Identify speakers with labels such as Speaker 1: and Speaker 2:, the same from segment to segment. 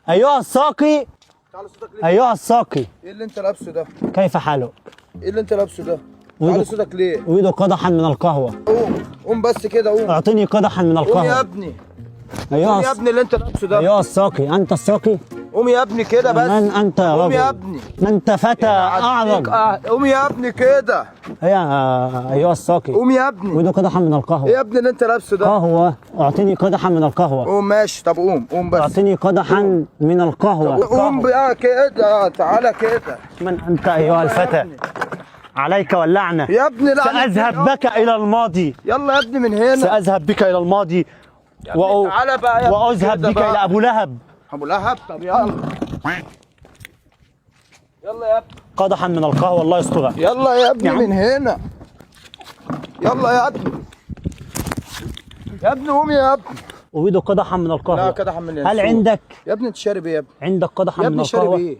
Speaker 1: ايها الساقي،
Speaker 2: تعالى صوتك ليه؟
Speaker 1: ايها الساقي،
Speaker 2: ايه اللي انت لابسه ده؟
Speaker 1: كيف حالك؟
Speaker 2: ايه اللي انت لابسه ده؟ تعالى صوتك ليه؟
Speaker 1: اريد قدحا من القهوة.
Speaker 2: قوم قوم بس كده قوم.
Speaker 1: اعطيني قدحا من
Speaker 2: قوم يا
Speaker 1: القهوة.
Speaker 2: ابني، قوم
Speaker 1: ايها
Speaker 2: يا ابني اللي انت لابسه ده.
Speaker 1: ايها الساقي، انت الساقي؟
Speaker 2: قوم يا ابني كده بس.
Speaker 1: من انت يا
Speaker 2: قوم
Speaker 1: رجل؟
Speaker 2: يا ابني.
Speaker 1: ما انت فتى اعرج.
Speaker 2: قوم يا ابني كده.
Speaker 1: ايها الساقي،
Speaker 2: قوم يا ابني.
Speaker 1: اريد قدحا من
Speaker 2: ايه
Speaker 1: القهوة.
Speaker 2: يا ابني اللي انت لابسه ده؟
Speaker 1: قهوة، اعطيني قدحا من القهوة.
Speaker 2: قوم ماشي، طب قوم قوم بس.
Speaker 1: اعطيني قدحا من القهوة.
Speaker 2: قوم بقى كده، تعالى كده.
Speaker 1: من انت ايها الفتى؟ عليك واللعنة.
Speaker 2: يا ابني لا،
Speaker 1: سأذهب بك إلى الماضي.
Speaker 2: يلا يا ابني من هنا.
Speaker 1: سأذهب بك إلى الماضي
Speaker 2: تعالى بقى يا ابني
Speaker 1: وأذهب
Speaker 2: كده
Speaker 1: بك
Speaker 2: بقى.
Speaker 1: إلى أبو لهب.
Speaker 2: ابو لهب؟ طب يلا يلا يا ابني.
Speaker 1: قدحا من القهوة، الله يسترها.
Speaker 2: يلا يا ابني
Speaker 1: يا عم.
Speaker 2: من هنا. يلا يا ابني، يا ابني قوم يا ابني.
Speaker 1: أريد قدحا من القهوة.
Speaker 2: لا قدحا من
Speaker 1: هل
Speaker 2: اليانسون.
Speaker 1: عندك
Speaker 2: يا ابني انت شارب ايه يا ابني؟
Speaker 1: عندك قدحا
Speaker 2: يا
Speaker 1: من
Speaker 2: ابني شارب
Speaker 1: القهوة؟
Speaker 2: ايه؟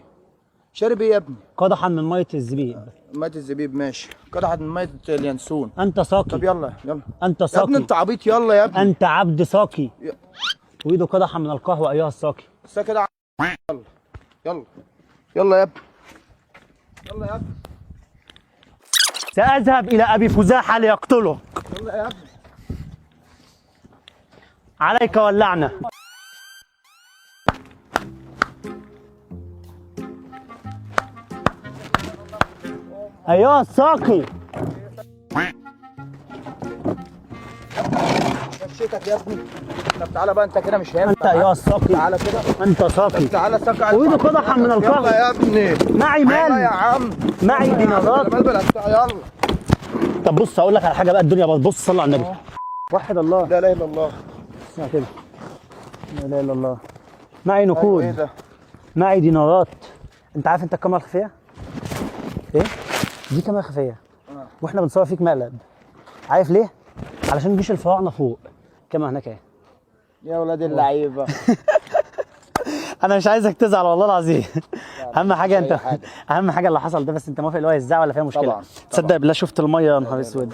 Speaker 2: شارب ايه يا ابني؟
Speaker 1: قدحا من مية الزبيب.
Speaker 2: مية الزبيب ماشي، قدحة من مية اليانسون.
Speaker 1: أنت ساقي.
Speaker 2: طب يلا يلا
Speaker 1: أنت
Speaker 2: يا ابني،
Speaker 1: ساقي.
Speaker 2: انت عبيط. يلا يا ابني.
Speaker 1: أنت عبد ساقي.
Speaker 2: يا-
Speaker 1: أريد قدحا من القهوة أيها الساقي.
Speaker 2: بس كده. يلا يلا يلا يا ابني، يلا يا ابني،
Speaker 1: سأذهب إلى أبي فزاحة ليقتلك.
Speaker 2: يلا يا ابني.
Speaker 1: عليك واللعنة. أيها الساقي.
Speaker 2: مشيتك يا ابني. طب تعالى بقى، انت كده مش هينفع.
Speaker 1: أنت أيها الساقي.
Speaker 2: تعالى كده.
Speaker 1: أنت ساقي.
Speaker 2: تعالى ساقي على
Speaker 1: أريد قدحا من القهوة.
Speaker 2: يلا يا ابني.
Speaker 1: معي
Speaker 2: يلا يا
Speaker 1: مال،
Speaker 2: عم.
Speaker 1: معي دينارات.
Speaker 2: مال بلا بتاع. يلا.
Speaker 1: طب بص أقول لك على حاجة بقى، الدنيا بقى. بص صلى على النبي. وحد الله.
Speaker 2: لا اله الا الله.
Speaker 1: اسمع كده، لا إله إلا الله. معي
Speaker 2: ايه
Speaker 1: نقود،
Speaker 2: ده؟
Speaker 1: معي دينارات. أنت عارف أنت الكاميرا الخفية؟ إيه؟ دي كاميرا خفية. واحنا بنصور فيك مقلب. عارف ليه؟ علشان جيش الفراعنة فوق. الكاميرا هناك اهي.
Speaker 2: يا ولاد اللعيبة.
Speaker 1: انا مش عايزك تزعل والله العظيم. اهم حاجة انت
Speaker 2: أي حاجة.
Speaker 1: اهم حاجة اللي حصل ده، بس انت موافق اللي هو يزعل ولا فيها مشكلة؟
Speaker 2: طبعاً،
Speaker 1: تصدق بالله شفت المية؟ يا نهار اسود.